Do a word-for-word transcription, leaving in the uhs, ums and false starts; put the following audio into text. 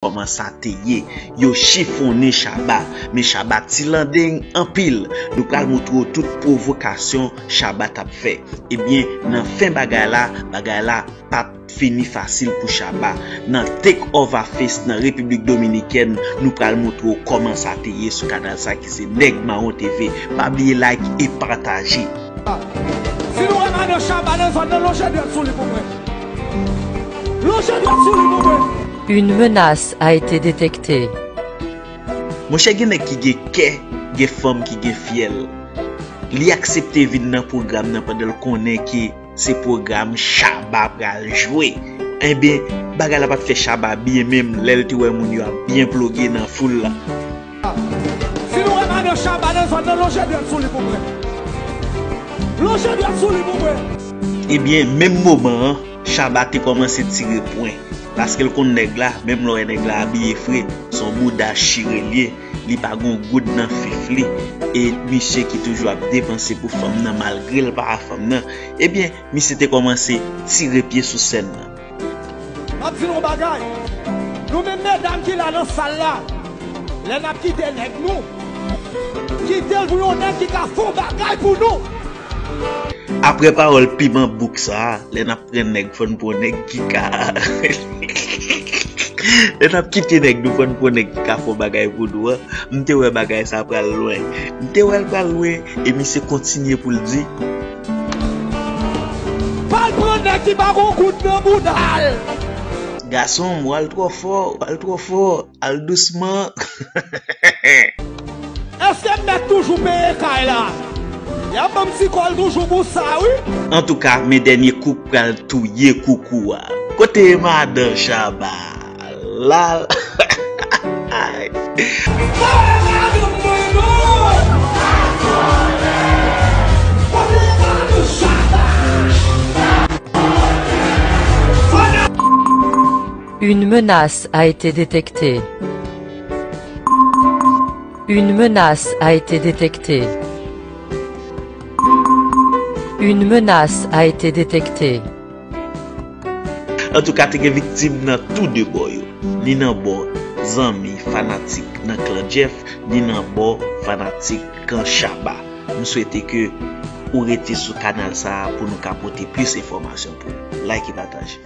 kòman sa te ye. Yo chifonnen Shabba, men Shabba ti landeng anpil. Nou pral montre w tout pwovokasyon Shabba t ap fè. Ebyen, nan fen bagay la, bagay la p ap fini fasil pou Shabba. Nan Take Over Fest nan Repiblik Dominikèn, nou pral montre w kòman sa te ye sou kanal sa ki se Nèg Mawon T V. Pa bliye like e pataje. Si nou wè madan Shabba nan zòn nan, lonje dwèt sou li pou mwen. Lonje dwèt sou li pou mwen. Une menace a été détectée. Monchè, gen nèg ki gen kè, gen fanm ki gen fyèl. Li aksepte vin nan pwogram nan pandan l konnen ke se pwogram Shabba pral jwe. Enben, bagay la pa t fè Shabba byen menm lè l te wè moun yo ap byen ploge nan foul la. Si nou wè madan Shabba nan zòn nan, lonje dwèt sou li pou mwen. Lonje dwèt sou li pou mwen. Ebyen, menm moman an, Shabba te kòmanse tire pwen. Paske l konn nèg la, menm lè w wè nèg la abiye fre, se yon bouda chire l ye. Li pa gon goud nan fif li. E misye ki toujou ap depanse pou fanm nan, malgre l pa fanm nan. Ebyen, misye te kòmanse tire pye sou sèn nan. M ap di nou yon bagay. Nou menm medam ki la nan sal la, lè n ap kite nèg nou, kite l pou yon nèg ki ka fè yon bagay pou nou. Apre pawòl piman bouk sa a, lè n ap pran nèg, fò n pran nèg ki ka, lè n ap kite nèg nou, fò n pran nèg ki ka fè yon bagay pou nou an. M te wè bagay sa pral lwen. M te wè l pral lwen, e misye kontinye pou l di, pa l pran nèg ki pa gon goud nan bouda l. Gason m, w al twò fò, w al twò fò, al dousman. Èske m mèt toujou peye kay la? Y ap ban m ti kòl toujou pou sa, wi. Antouka, men dènye kou k pral touye koukou a. Kote madan Shabba? La. Une menace a été détectée. Une menace a été détectée. Une menace a été détectée. Antouka, te gen viktim nan tou de bò yo. Ni nan bò zanmi, fanatik nan Clan Jeff, ni nan bò fanatik kan Shabba. M swete ke ou rete sou kanal sa a pou nou ka pote plis enfòmasyon pou ou. Like e pataje.